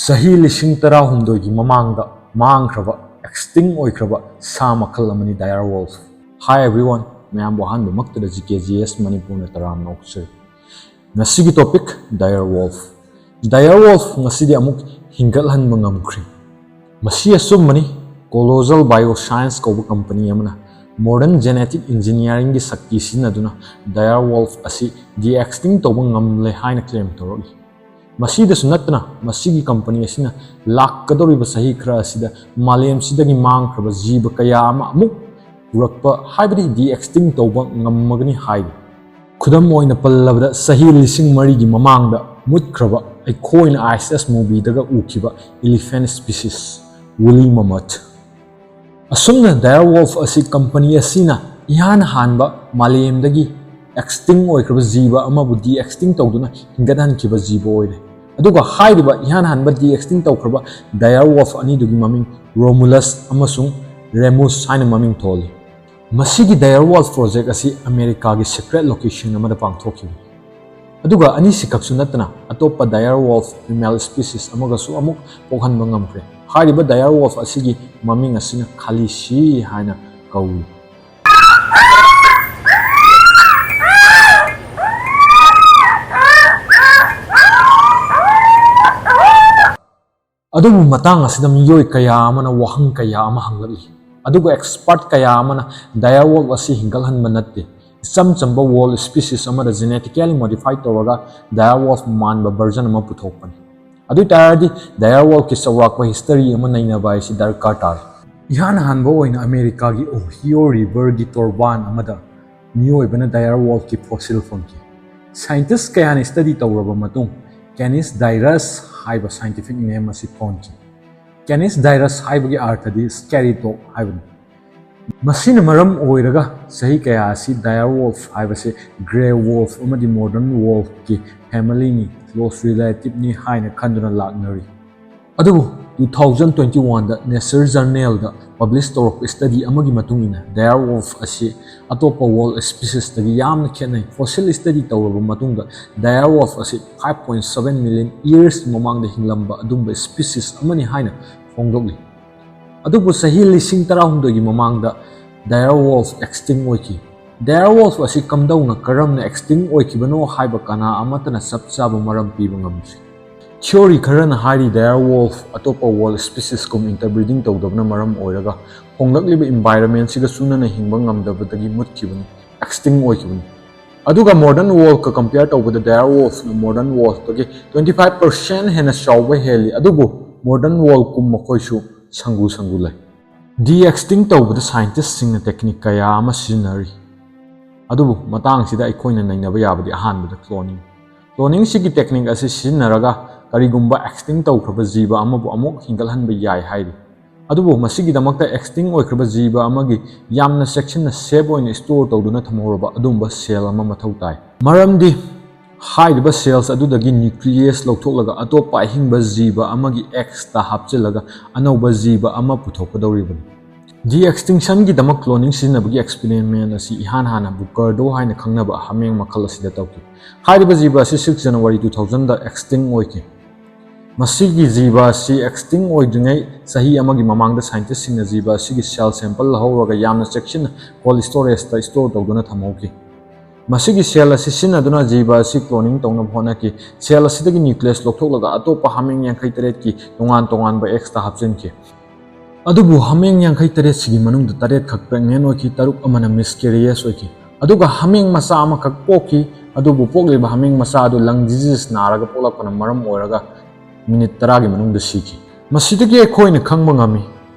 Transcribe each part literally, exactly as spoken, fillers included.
ꯆꯍꯤ ꯂꯤꯁꯤꯡ ꯇꯔꯥꯍꯨꯝꯗꯣꯏꯒꯤ ꯃꯃꯥꯡꯗ ꯃꯥꯡꯈ꯭ꯔꯕ, extinct ꯑꯣꯏꯈ꯭ꯔꯕ ꯁꯥ ꯃꯈꯜ ꯑꯃꯅꯤ dire wolf꯫ Hi everyone, ꯃꯌꯥꯝꯕꯨ ꯑꯍꯥꯟꯕꯃꯛꯇꯗ G K G S ꯃꯅꯤꯄꯨꯔꯅ ꯇꯔꯥꯝꯅ ꯑꯣꯛꯆꯔꯤ꯫ ꯉꯁꯤꯒꯤ topic, dire wolf꯫ Dire wolf ꯉꯁꯤꯗꯤ ꯑꯃꯨꯛ ꯍꯤꯡꯒꯠꯍꯟꯕ ꯉꯝꯈ꯭ꯔꯦ꯫ ꯃꯁꯤ ꯑꯆꯨꯝꯕꯅꯤ꯫ Colossal Bioscience ꯀꯧꯕ company ꯑꯃꯅ modern genetic engineeringꯒꯤ ꯁꯛꯇꯤ ꯁꯤꯖꯤꯟꯅꯗꯨꯅ dire wolf ꯑꯁꯤ de-extinct ꯇꯧꯕ ꯉꯝꯂꯦ ꯍꯥꯏꯅ claim ꯇꯧꯔꯛꯂꯤ꯫ ꯃꯁꯤꯗꯁꯨ ꯅꯠꯇꯅ, ꯃꯁꯤꯒꯤ company ꯑꯁꯤꯅ ꯂꯥꯛꯀꯗꯧꯔꯤꯕ ꯆꯍꯤ ꯈꯔ ꯑꯁꯤꯗ ꯃꯥꯂꯦꯝꯁꯤꯗꯒꯤ ꯃꯥꯡꯈ꯭ꯔꯕ ꯖꯤꯕ ꯀꯌꯥ ꯑꯃ ꯑꯃꯨꯛ ꯄꯨꯔꯛꯄ, ꯍꯥꯏꯕꯗꯤ de-extinct ꯇꯧꯕ ꯉꯝꯃꯒꯅꯤ ꯍꯥꯏꯔꯤ꯫ ꯈꯨꯗꯝ ꯑꯣꯏꯅ ꯄꯜꯂꯕꯗ, ꯆꯍꯤ ꯂꯤꯁꯤꯡ ꯃꯔꯤꯒꯤ ꯃꯃꯥꯡꯗ ꯃꯨꯠꯈ꯭ꯔꯕ, ꯑꯩꯈꯣꯏꯅ Ice Age movieꯗꯒ ꯎꯈꯤꯕ elephant species, woolly mammoth꯫ ꯑꯁꯨꯝꯅ dire wolf ꯑꯁꯤ company ꯑꯁꯤꯅ ꯏꯍꯥꯟ ꯍꯥꯟꯕ ꯃꯥꯂꯦꯝꯗꯒꯤ extinct ꯑꯣꯏꯈ꯭ꯔꯕ ꯖꯤꯕ ꯑꯃꯕꯨ de-extinct ꯇꯧꯗꯨꯅ ꯍꯤꯡꯒꯠꯍꯟꯈꯤꯕ ꯖꯤꯕ ꯑꯣꯏꯔꯦ꯫ ꯑꯗꯨꯒ ꯍꯥꯏꯔꯤꯕ ꯏꯍꯥꯟ ꯍꯥꯟꯕ de-extinct ꯇꯧꯈ꯭ꯔꯕ dire wolf ꯑꯅꯤꯗꯨꯒꯤ ꯃꯃꯤꯡ Romulus ꯑꯃꯁꯨꯡ Remus ꯍꯥꯏꯅ ꯃꯃꯤꯡ ꯊꯣꯜꯂꯤ꯫ ꯃꯁꯤꯒꯤ dire wolf project ꯑꯁꯤ ꯑꯃꯦꯔꯤꯀꯥꯒꯤ secret location ꯑꯃꯗ ꯄꯥꯡꯊꯣꯛꯈꯤꯕꯅꯤ꯫ ꯑꯗꯨꯒ ꯑꯅꯤꯁꯤꯈꯛꯁꯨ ꯅꯠꯇꯅ, ꯑꯇꯣꯞꯄ dire wolf female species ꯑꯃꯒꯁꯨ ꯑꯃꯨꯛ ꯄꯣꯛꯍꯟꯕ ꯉꯝꯈ꯭ꯔꯦ꯫ ꯍꯥꯏꯔꯤꯕ dire wolf ꯑꯁꯤꯒꯤ ꯃꯃꯤꯡ ꯑꯁꯤꯅ Khaleesi ꯍꯥꯏꯅ ꯀꯧꯏ꯫ ꯑꯗꯨꯕꯨ ꯃꯇꯥꯡ ꯑꯁꯤꯗ ꯃꯤꯑꯣꯏ ꯀꯌꯥ ꯑꯃꯅ ꯋꯥꯍꯪ ꯀꯌꯥ ꯑꯃ ꯍꯪꯂꯛꯂꯤ꯫ ꯑꯗꯨꯒ expert ꯀꯌꯥ ꯑꯃꯅ dire wolf ꯑꯁꯤ ꯍꯤꯡꯒꯠꯍꯟꯕ ꯅꯠꯇꯦ, ꯏꯆꯝ ꯆꯝꯕ wolf species ꯑꯃꯗ genetically modify ꯇꯧꯔꯒ dire wolf ꯃꯥꯟꯕ version ꯑꯃ ꯄꯨꯊꯣꯛꯄꯅꯤ꯫ ꯑꯗꯨ ꯑꯣꯏ ꯇꯥꯔꯗꯤ dire wolfꯀꯤ ꯆꯥꯎꯔꯥꯛꯄ history ꯑꯃ ꯅꯩꯅꯕ ꯍꯥꯏꯁꯤ ꯗꯔꯀꯥꯔ ꯇꯥꯔꯦ꯫ ꯏꯍꯥꯟ ꯍꯥꯟꯕ ꯑꯣꯏꯅ ꯑꯃꯦꯔꯤꯀꯥꯒꯤ Ohio Riverꯒꯤ ꯇꯣꯔꯕꯥꯟ ꯑꯃꯗ ꯃꯤꯑꯣꯏꯕꯅ dire wolfꯀꯤ fossil ꯐꯪꯈꯤ꯫ Scientist ꯀꯌꯥꯅ study ꯇꯧꯔꯕ ꯃꯇꯨꯡ, Canis dirus ꯍꯥꯏꯕ scientific name ꯑꯁꯤ ꯊꯣꯟꯈꯤ꯫ Canis dirus ꯍꯥꯏꯕꯒꯤ ꯑꯥꯔꯊꯗꯤ scary dog ꯍꯥꯏꯕꯅꯤ꯫ ꯃꯁꯤꯅ ꯃꯔꯝ ꯑꯣꯏꯔꯒ ꯆꯍꯤ ꯀꯌꯥ ꯑꯁꯤ dire wolf ꯍꯥꯏꯕꯁꯤ grey wolf ꯑꯃꯗꯤ modern wolfꯀꯤ familyꯅꯤ, close relativeꯅꯤ ꯍꯥꯏꯅ ꯈꯟꯗꯨꯅ ꯂꯥꯛꯅꯔꯤ꯫ ꯑꯗꯨꯕꯨ Two thousand twenty one ꯗ Nature Journal ꯗ publish ꯇꯧꯔꯛꯄ study ꯑꯃꯒꯤ ꯃꯇꯨꯡ ꯏꯟꯅ, direwolf ꯑꯁꯤ ꯑꯇꯣꯞꯄ wolf species ꯇꯒꯤ ꯌꯥꯝꯅ ꯈꯦꯠꯅꯩ꯫ Fossil study ꯇꯧꯔꯕ ꯃꯇꯨꯡꯗ, direwolf ꯑꯁꯤ five point seven million years ꯃꯃꯥꯡꯗ ꯍꯤꯡꯂꯝꯕ ꯑꯗꯨꯒꯨꯝꯕ species ꯑꯃꯅꯤ ꯍꯥꯏꯅ ꯐꯣꯡꯗꯣꯛꯂꯤ꯫ ꯑꯗꯨꯕꯨ ꯆꯍꯤ ꯂꯤꯁꯤꯡ ꯇꯔꯥꯍꯨꯝꯗꯣꯏꯒꯤ ꯃꯃꯥꯡꯗ direwolf extinct ꯑꯣꯏꯈꯤ꯫ Direwolf ꯑꯁꯤ ꯀꯝꯗꯧꯅ, ꯀꯔꯝꯅ extinct ꯑꯣꯏꯈꯤꯕꯅꯣ ꯍꯥꯏꯕ ꯀꯅꯥ ꯑꯃꯠꯇꯅ ꯆꯞ ꯆꯥꯕ ꯃꯔꯝ ꯄꯤꯕ ꯉꯝꯗ꯭ꯔꯤ꯫ Theory ꯈꯔꯅ ꯍꯥꯏꯔꯤ, direwolf ꯑꯇꯣꯞꯄ wolf species ꯀꯨꯝ interbreeding ꯇꯧꯗꯕꯅ ꯃꯔꯝ ꯑꯣꯏꯔꯒ ꯍꯣꯡꯂꯛꯂꯤꯕ environment ꯁꯤꯒ ꯆꯨꯅꯅ ꯍꯤꯡꯕ ꯉꯝꯗꯕꯗꯒꯤ ꯃꯨꯠꯈꯤꯕꯅꯤ, extinct ꯑꯣꯏꯈꯤꯕꯅꯤ꯫ ꯑꯗꯨꯒ modern wolf ꯀ compare ꯇꯧꯕꯗ direwolf ꯅ modern wolf ꯇꯒꯤ twenty five percent ꯍꯦꯟꯅ ꯆꯥꯎꯕ ꯍꯦꯜꯂꯤ꯫ ꯑꯗꯨꯕꯨ modern wolf ꯀꯨꯝ ꯃꯈꯣꯏꯁꯨ ꯁꯪꯒꯨ ꯁꯪꯒꯨ ꯂꯩ꯫ De-extinct ꯇꯧꯕꯗ scientist ꯁꯤꯡꯅ technique ꯀꯌꯥ ꯑꯃ ꯁꯤꯖꯤꯟꯅꯔꯤ꯫ ꯑꯗꯨꯕꯨ ꯃꯇꯥꯡꯁꯤꯗ ꯑꯩꯈꯣꯏꯅ ꯅꯩꯅꯕ ꯌꯥꯕꯗꯤ ꯑꯍꯥꯟꯕꯗ cloning꯫ Cloning ꯁꯤꯒꯤ technique ꯑꯁꯤ ꯁꯤꯖꯤꯟꯅꯔꯒ ꯀꯔꯤꯒꯨꯝꯕ extinct ꯇꯧꯈ꯭ꯔꯕ ꯖꯤꯕ ꯑꯃꯕꯨ ꯑꯃꯨꯛ ꯍꯤꯡꯒꯠꯍꯟꯕ ꯌꯥꯏ ꯍꯥꯏꯔꯤ꯫ ꯑꯗꯨꯕꯨ ꯃꯁꯤꯒꯤꯗꯃꯛꯇ extinct ꯑꯣꯏꯈ꯭ꯔꯕ ꯖꯤꯕ ꯑꯃꯒꯤ ꯌꯥꯝꯅ ꯆꯦꯛꯁꯤꯟꯅ safe ꯑꯣꯏꯅ store ꯇꯧꯗꯨꯅ ꯊꯝꯍꯧꯔꯕ ꯑꯗꯨꯒꯨꯝꯕ cell ꯑꯃ ꯃꯊꯧ ꯇꯥꯏ꯫ ꯃꯔꯝꯗꯤ ꯍꯥꯏꯔꯤꯕ cells ꯑꯗꯨꯗꯒꯤ nucleus ꯂꯧꯊꯣꯛꯂꯒ ꯑꯇꯣꯞꯄ ꯑꯍꯤꯡꯕ ꯖꯤꯕ ꯑꯃꯒꯤ eggs ꯇ ꯍꯥꯞꯆꯤꯜꯂꯒ ꯑꯅꯧꯕ ꯖꯤꯕ ꯑꯃ ꯄꯨꯊꯣꯛꯀꯗꯧꯔꯤꯕꯅꯤ꯫ De-extinction ꯒꯤꯗꯃꯛ cloning ꯁꯤꯖꯤꯟꯅꯕꯒꯤ experiment ꯑꯁꯤ ꯏꯍꯥꯟ ꯍꯥꯟꯅ Bucardo ꯍꯥꯏꯅ ꯈꯪꯅꯕ ꯍꯥꯃꯦꯡ ꯃꯈꯜ ꯑꯁꯤꯗ ꯇꯧꯈꯤ꯫ ꯍꯥꯏꯔꯤꯕ ꯖꯤꯕ ꯑꯁꯤ six January two thousand ꯗ extinct ꯑꯣꯏꯈꯤ꯫ ꯃꯁꯤꯒꯤ ꯖꯤꯕ ꯑꯁꯤ extinct ꯑꯣꯏꯗ꯭ꯔꯤꯉꯩ ꯆꯍꯤ ꯑꯃꯒꯤ ꯃꯃꯥꯡꯗ scientist ꯁꯤꯡꯅ ꯖꯤꯕ ꯑꯁꯤꯒꯤ cell sample ꯂꯧꯍꯧꯔꯒ ꯌꯥꯝꯅ ꯆꯦꯛꯁꯤꯟꯅ cold storage ꯇ store ꯇꯧꯗꯨꯅ ꯊꯝꯍꯧꯈꯤ꯫ ꯃꯁꯤꯒꯤ cell ꯑꯁꯤ ꯁꯤꯖꯤꯟꯅꯗꯨꯅ ꯖꯤꯕ ꯑꯁꯤ cloning ꯇꯧꯅꯕ ꯍꯣꯠꯅꯈꯤ꯫ Cell ꯑꯁꯤꯗꯒꯤ nucleus ꯂꯧꯊꯣꯛꯂꯒ ꯑꯇꯣꯞꯄ ꯍꯥꯃꯦꯡ ꯌꯥꯡꯈꯩ ꯇꯔꯦꯠꯀꯤ ꯇꯣꯉꯥꯟ ꯇꯣꯉꯥꯟꯕ eggs ꯇ ꯍꯥꯞꯆꯤꯟꯈꯤ꯫ ꯑꯗꯨꯕꯨ ꯍꯥꯃꯦꯡ ꯌꯥꯡꯈꯩ ꯇꯔꯦꯠ ꯁꯤꯒꯤ ꯃꯅꯨꯡꯗ ꯇꯔꯦꯠ ꯈꯛ pregnant ꯑꯣꯏꯈꯤ, ꯇꯔꯨꯛ ꯑꯃꯅ miscarriage ꯑꯣꯏꯈꯤ꯫ ꯑꯗꯨꯒ ꯍꯥꯃꯦꯡ ꯃꯆꯥ ꯑꯃꯈꯛ ꯄꯣꯛꯈꯤ꯫ ꯑꯗꯨꯕꯨ ꯄꯣꯛꯂꯤꯕ ꯍꯥꯃꯦꯡ ꯃꯆꯥ ꯑꯗꯨ lung disease ꯅꯥꯔꯒ ꯄꯣꯛꯂꯛꯄꯅ ꯃꯔꯝ ꯑꯣꯏꯔꯒ minute ꯇꯔꯥꯒꯤ ꯃꯅꯨꯡꯗ ꯁꯤꯈꯤ꯫ ꯃꯁꯤꯗꯒꯤ ꯑꯩꯈꯣꯏꯅ ꯈꯪꯕ ꯉꯝꯃꯤ,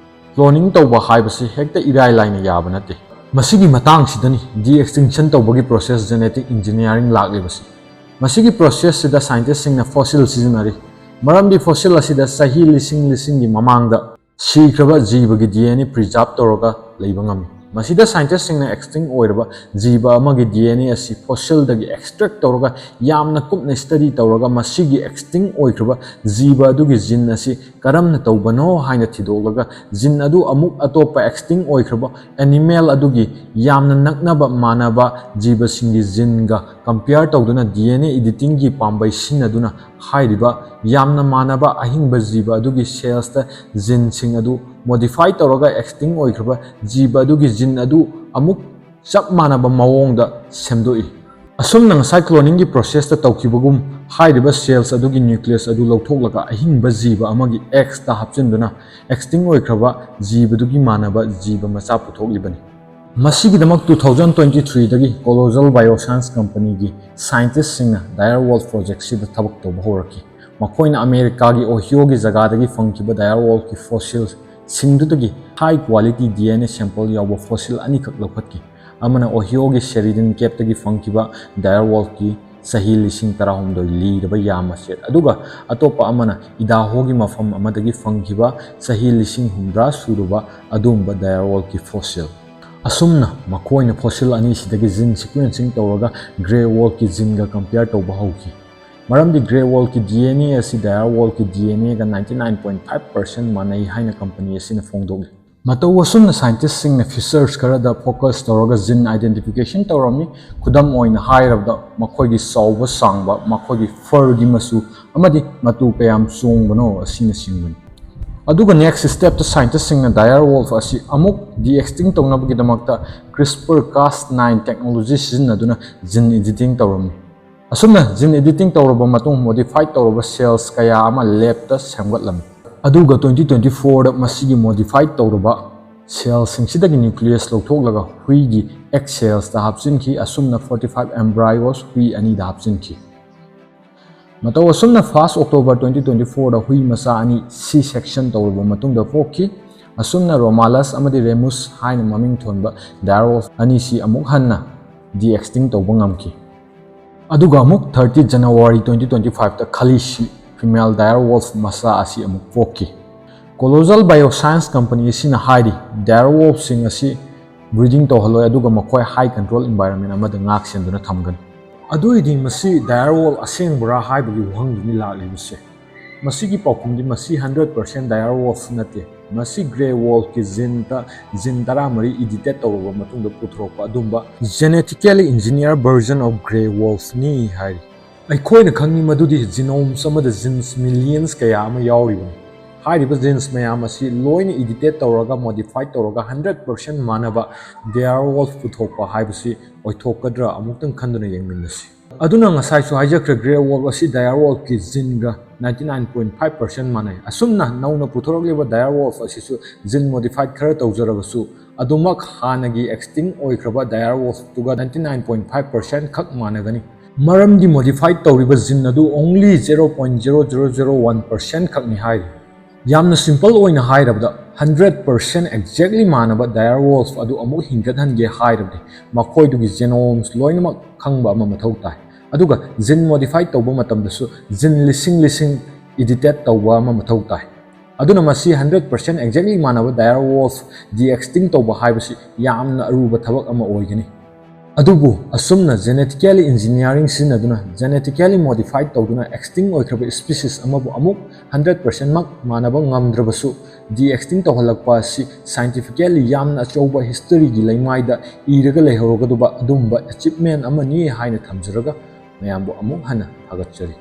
cloning ꯇꯧꯕ ꯍꯥꯏꯕꯁꯤ ꯍꯦꯛꯇ ꯏꯔꯥꯏ ꯂꯥꯏꯅ ꯌꯥꯕ ꯅꯠꯇꯦ꯫ ꯃꯁꯤꯒꯤ ꯃꯇꯥꯡꯁꯤꯗꯅꯤ de-extinction ꯇꯧꯕꯒꯤ process genetic engineering ꯂꯥꯛꯂꯤꯕꯁꯤ꯫ ꯃꯁꯤꯒꯤ process ꯁꯤꯗ scientist ꯁꯤꯡꯅ fossil ꯁꯤꯖꯤꯟꯅꯔꯤ, ꯃꯔꯝꯗꯤ fossil ꯑꯁꯤꯗ ꯆꯍꯤ ꯂꯤꯁꯤꯡ ꯂꯤꯁꯤꯡꯒꯤ ꯃꯃꯥꯡꯗ ꯁꯤꯈ꯭ꯔꯕ ꯖꯤꯕꯒꯤ D N A preserve ꯇꯧꯔꯒ ꯂꯩꯕ ꯉꯝꯃꯤ꯫ ꯃꯁꯤꯗ scientistꯁꯤꯡꯅ extinct ꯑꯣꯏꯔꯕ ꯖꯤꯕ ꯑꯃꯒꯤ D N A ꯑꯁꯤ fossilꯗꯒꯤ extract ꯇꯧꯔꯒ ꯌꯥꯝꯅ ꯀꯨꯞꯅ study ꯇꯧꯔꯒ ꯃꯁꯤꯒꯤ extinct ꯑꯣꯏꯈ꯭ꯔꯕ ꯖꯤꯕ ꯑꯗꯨꯒꯤ gene ꯑꯁꯤ ꯀꯔꯝꯅ ꯇꯧꯕꯅꯣ ꯍꯥꯏꯅ ꯊꯤꯗꯣꯛꯂꯒ gene ꯑꯗꯨ ꯑꯃꯨꯛ ꯑꯇꯣꯞꯄ extinct ꯑꯣꯏꯈ꯭ꯔꯕ animal ꯑꯗꯨꯒꯤ ꯌꯥꯝꯅ ꯅꯛꯅꯕ ꯃꯥꯟꯅꯕ ꯖꯤꯕꯁꯤꯡꯒꯤ geneꯒ compare ꯇꯧꯗꯨꯅ D N A editingꯒꯤ ꯄꯥꯝꯕꯩ ꯁꯤꯖꯤꯟꯅꯗꯨꯅ ꯍꯥꯏꯔꯤꯕ ꯌꯥꯝꯅ ꯃꯥꯟꯅꯕ ꯑꯍꯤꯡꯕ ꯖꯤꯕ ꯑꯗꯨꯒꯤ cellsꯇ geneꯁꯤꯡ ꯑꯗꯨ modify ꯇꯧꯔꯒ extinct ꯑꯣꯏꯈ꯭ꯔꯕ ꯖꯤꯕ ꯑꯗꯨꯒꯤ gene ꯑꯗꯨ ꯑꯃꯨꯛ ꯆꯞ ꯃꯥꯟꯅꯕ ꯃꯑꯣꯡꯗ ꯁꯦꯝꯗꯣꯛꯏ꯫ ꯑꯁꯨꯝꯅ ꯉꯁꯥꯏ cloningꯒꯤ processꯇ ꯇꯧꯈꯤꯕꯒꯨꯝ ꯍꯥꯏꯔꯤꯕ cells ꯑꯗꯨꯒꯤ nucleus ꯑꯗꯨ ꯂꯧꯊꯣꯛꯂꯒ ꯑꯍꯤꯡꯕ ꯖꯤꯕ ꯑꯃꯒꯤ eggsꯇ ꯍꯥꯞꯆꯤꯟꯗꯨꯅ extinct ꯑꯣꯏꯈ꯭ꯔꯕ ꯖꯤꯕꯗꯨꯒꯤ ꯃꯥꯟꯅꯕ ꯖꯤꯕ ꯃꯆꯥ ꯄꯨꯊꯣꯛꯂꯤꯕꯅꯤ꯫ ꯃꯁꯤꯒꯤꯗꯃꯛ two thousand twenty threeꯗꯒꯤ Colossal Bioscience Companyꯒꯤ scientistꯁꯤꯡꯅ direwolf projectꯁꯤꯗ ꯊꯕꯛ ꯇꯧꯕ ꯍꯧꯔꯛꯈꯤ꯫ ꯃꯈꯣꯏꯅ ꯑꯃꯦꯔꯤꯀꯥꯒꯤ Ohioꯒꯤ ꯖꯒꯥꯗꯒꯤ ꯐꯪꯈꯤꯕ direwolfꯀꯤ fossilꯁꯤꯡꯗꯨꯗꯒꯤ high quality D N A sample ꯌꯥꯎꯕ fossil ꯑꯅꯤꯈꯛ ꯂꯧꯈꯠꯈꯤ꯫ ꯑꯃꯅ Ohioꯒꯤ Sheridan Caveꯇꯒꯤ ꯐꯪꯈꯤꯕ direwolfꯀꯤ ꯆꯍꯤ ꯂꯤꯁꯤꯡ ꯇꯔꯥꯍꯨꯝꯗꯣꯏ ꯂꯤꯔꯕ ꯌꯥ ꯃꯆꯦꯠ, ꯑꯗꯨꯒ ꯑꯇꯣꯞꯄ ꯑꯃꯅ Idahoꯒꯤ ꯃꯐꯝ ꯑꯃꯗꯒꯤ ꯐꯪꯈꯤꯕ ꯆꯍꯤ ꯂꯤꯁꯤꯡ ꯍꯨꯝꯗ꯭ꯔꯥ ꯁꯨꯔꯕ ꯑꯗꯨꯒꯨꯝꯕ direwolfꯀꯤ fossil꯫ ꯑꯁꯨꯝꯅ ꯃꯈꯣꯏꯅ fossil ꯑꯅꯤꯁꯤꯗꯒꯤ gene sequencing ꯇꯧꯔꯒ grey wolfꯀꯤ geneꯒ compare ꯇꯧꯕ ꯍꯧꯈꯤ꯫ ꯃꯔꯝꯗꯤ grey wolfꯀꯤ D N A ꯑꯁꯤ direwolfꯀꯤ D N Aꯒ ninety nine point five percent ꯃꯥꯟꯅꯩ ꯍꯥꯏꯅ company ꯑꯁꯤꯅ ꯐꯣꯡꯗꯣꯛꯂꯤ꯫ ꯃꯇꯧ ꯑꯁꯨꯝꯅ scientistꯁꯤꯡꯅ features ꯈꯔꯗ focus ꯇꯧꯔꯒ gene identification ꯇꯧꯔꯝꯃꯤ꯫ ꯈꯨꯗꯝ ꯑꯣꯏꯅ ꯍꯥꯏꯔꯕꯗ, ꯃꯈꯣꯏꯒꯤ ꯆꯥꯎꯕ ꯁꯥꯡꯕ, ꯃꯈꯣꯏꯒꯤ furꯒꯤ ꯃꯆꯨ, ꯑꯃꯗꯤ ꯃꯇꯨ ꯀꯌꯥꯝ ꯆꯣꯡꯕꯅꯣ ꯑꯁꯤꯅꯆꯤꯡꯕꯅꯤ꯫ ꯑꯗꯨꯒ next stepꯇ scientistꯁꯤꯡꯅ direwolf ꯑꯁꯤ ꯑꯃꯨꯛ de-extinct ꯇꯧꯅꯕꯒꯤꯗꯃꯛꯇ CRISPR Cas nine technology ꯁꯤꯖꯤꯟꯅꯗꯨꯅ gene editing ꯇꯧꯔꯝꯃꯤ꯫ ꯑꯁꯨꯝꯅ gene editing ꯇꯧꯔꯕ ꯃꯇꯨꯡ modified ꯇꯧꯔꯕ cells ꯀꯌꯥ ꯑꯃ labꯇ ꯁꯦꯝꯒꯠꯂꯝꯃꯤ꯫ ꯑꯗꯨꯒ twenty twenty fourꯗ ꯃꯁꯤꯒꯤ modified ꯇꯧꯔꯕ cellꯁꯤꯡꯁꯤꯗꯒꯤ nucleus ꯂꯧꯊꯣꯛꯂꯒ ꯍꯨꯏꯒꯤ egg cellsꯇ ꯍꯥꯞꯆꯤꯟꯈꯤ꯫ ꯑꯁꯨꯝꯅ forty five embryos ꯍꯨꯏ ꯑꯅꯤꯗ ꯍꯥꯞꯆꯤꯟꯈꯤ꯫ ꯃꯇꯧ ꯑꯁꯨꯝꯅ first October twenty twenty fourꯗ ꯍꯨꯏ ꯃꯆꯥ ꯑꯅꯤ C section ꯇꯧꯔꯕ ꯃꯇꯨꯡꯗ ꯄꯣꯛꯈꯤ꯫ ꯑꯁꯨꯝꯅ Romulus ꯑꯃꯗꯤ Remus ꯍꯥꯏꯅ ꯃꯃꯤꯡ ꯊꯣꯟꯕ direwolf ꯑꯅꯤꯁꯤ ꯑꯃꯨꯛ ꯍꯟꯅ de-extinct ꯇꯧꯕ ꯉꯝꯈꯤ꯫ ꯑꯗꯨꯒ ꯑꯃꯨꯛ thirty January twenty twenty fiveꯇ Khaleesi female direwolf ꯃꯆꯥ ꯑꯁꯤ ꯑꯃꯨꯛ ꯄꯣꯛꯈꯤ꯫ Colossal Bioscience Company ꯑꯁꯤꯅ ꯍꯥꯏꯔꯤ, direwolfꯁꯤꯡ ꯑꯁꯤ Breeding ꯇꯧꯍꯜꯂꯣꯏ, ꯑꯗꯨꯒ ꯃꯈꯣꯏ high control environment ꯑꯃꯗ ꯉꯥꯛ ꯁꯦꯟꯗꯨꯅ ꯊꯝꯒꯅꯤ꯫ ꯑꯗꯨ ꯑꯣꯏꯗꯤ ꯃꯁꯤ direwolf ꯑꯁꯦꯡꯕꯔꯥ ꯍꯥꯏꯕꯒꯤ ꯋꯥꯍꯪꯗꯨꯅꯤ ꯂꯥꯛꯂꯤꯕꯁꯦ꯫ ꯃꯁꯤꯒꯤ ꯄꯥꯎꯈꯨꯝꯗꯤ ꯃꯁꯤ hundred percent direwolf ꯅꯠꯇꯦ꯫ ꯃꯁꯤ grey wolf ꯀꯤ gene ꯇ gene ꯇꯔꯥꯃꯔꯤ edited ꯇꯧꯔꯕ ꯃꯇꯨꯡꯗ ꯄꯨꯊꯣꯔꯛꯄ ꯑꯗꯨꯝꯕ genetically engineered version of grey wolf ꯅꯤ ꯍꯥꯏꯔꯤ꯫ ꯑꯩꯈꯣꯏꯅ ꯈꯪꯉꯤ ꯃꯗꯨꯗꯤ genomes ꯑꯃꯗ genes millions ꯀꯌꯥ ꯑꯃ ꯌꯥꯎꯔꯤꯕꯅꯤ꯫ ꯍꯥꯏꯔꯤꯕ genes ꯃꯌꯥꯝ ꯑꯁꯤ ꯂꯣꯏꯅ edited ꯇꯧꯔꯒ, modified ꯇꯧꯔꯒ hundred percent ꯃꯥꯟꯅꯕ direwolf ꯄꯨꯊꯣꯛꯄ ꯍꯥꯏꯕꯁꯤ ꯑꯣꯏꯊꯣꯛꯀꯗ꯭ꯔꯥ, ꯑꯃꯨꯛꯇꯪ ꯈꯟꯗꯨꯅ ꯌꯦꯡꯃꯤꯟꯅꯁꯤ꯫ ꯑꯗꯨꯅ ꯉꯁꯥꯏꯁꯨ ꯍꯥꯏꯖꯈ꯭ꯔꯦ, grey wolf ꯑꯁꯤ direwolf ꯀꯤ gene ꯒ ninety nine point five percent ꯃꯥꯟꯅꯩ꯫ ꯑꯁꯨꯝꯅ ꯅꯧꯅ ꯄꯨꯊꯣꯔꯛꯂꯤꯕ direwolf ꯑꯁꯤꯁꯨ gene modified ꯈꯔ ꯇꯧꯖꯔꯕꯁꯨ, ꯑꯗꯨꯃꯛ ꯍꯥꯟꯅꯒꯤ extinct ꯑꯣꯏꯈ꯭ꯔꯕ direwolf ꯇꯨꯒ ninety nine point five percent ꯈꯛ ꯃꯥꯟꯅꯒꯅꯤ꯫ ꯃꯔꯝꯗꯤ modified ꯇꯧꯔꯤꯕ gene ꯑꯗꯨ only zero point zero zero zero one percent ꯈꯛꯅꯤ ꯍꯥꯏꯔꯤ꯫ ꯌꯥꯝꯅ simple ꯑꯣꯏꯅ ꯍꯥꯏꯔꯕꯗ, hundred percent exactly ꯃꯥꯟꯅꯕ direwolf ꯑꯗꯨ ꯑꯃꯨꯛ ꯍꯤꯡꯒꯠꯍꯟꯒꯦ ꯍꯥꯏꯔꯕꯗꯤ, ꯃꯈꯣꯏꯗꯨꯒꯤ genomes ꯂꯣꯏꯅꯃꯛ ꯈꯪꯕ ꯑꯃ ꯃꯊꯧ ꯇꯥꯏ꯫ ꯑꯗꯨꯒ gene modified ꯇꯧꯕ ꯃꯇꯝꯗꯁꯨ gene ꯂꯤꯁꯤꯡ ꯂꯤꯁꯤꯡ edited ꯇꯧꯕ ꯑꯃ ꯃꯊꯧ ꯇꯥꯏ꯫ ꯑꯗꯨꯅ ꯃꯁꯤ hundred percent exactly ꯃꯥꯟꯅꯕ direwolf de-extinct ꯇꯧꯕ ꯍꯥꯏꯕꯁꯤ ꯌꯥꯝꯅ ꯑꯔꯨꯕ ꯊꯕꯛ ꯑꯃ ꯑꯣꯏꯒꯅꯤ꯫ ꯑꯗꯨꯕꯨ ꯑꯁꯨꯝꯅ genetically engineering ꯁꯤꯖꯤꯟꯅꯗꯨꯅ genetically modified ꯇꯧꯗꯨꯅ extinct ꯑꯣꯏꯈ꯭ꯔꯕ species ꯑꯃꯕꯨ ꯑꯃꯨꯛ hundred percent ꯃꯛ ꯃꯥꯟꯅꯕ ꯉꯝꯗ꯭ꯔꯕꯁꯨ, de-extinct ꯇꯧꯍꯜꯂꯛꯄ ꯑꯁꯤ scientifically ꯌꯥꯝꯅ ꯑꯆꯧꯕ history ꯒꯤ ꯂꯩꯃꯥꯏꯗ ꯏꯔꯒ ꯂꯩꯍꯧꯔꯒꯗꯕ ꯑꯗꯨꯝꯕ achievement ꯑꯃꯅꯤ ꯍꯥꯏꯅ ꯊꯝꯖꯔꯒ, ꯃꯌꯥꯝꯕꯨ ꯑꯃꯨꯛ ꯍꯟꯅ ꯊꯥꯒꯠꯆꯔꯤ꯫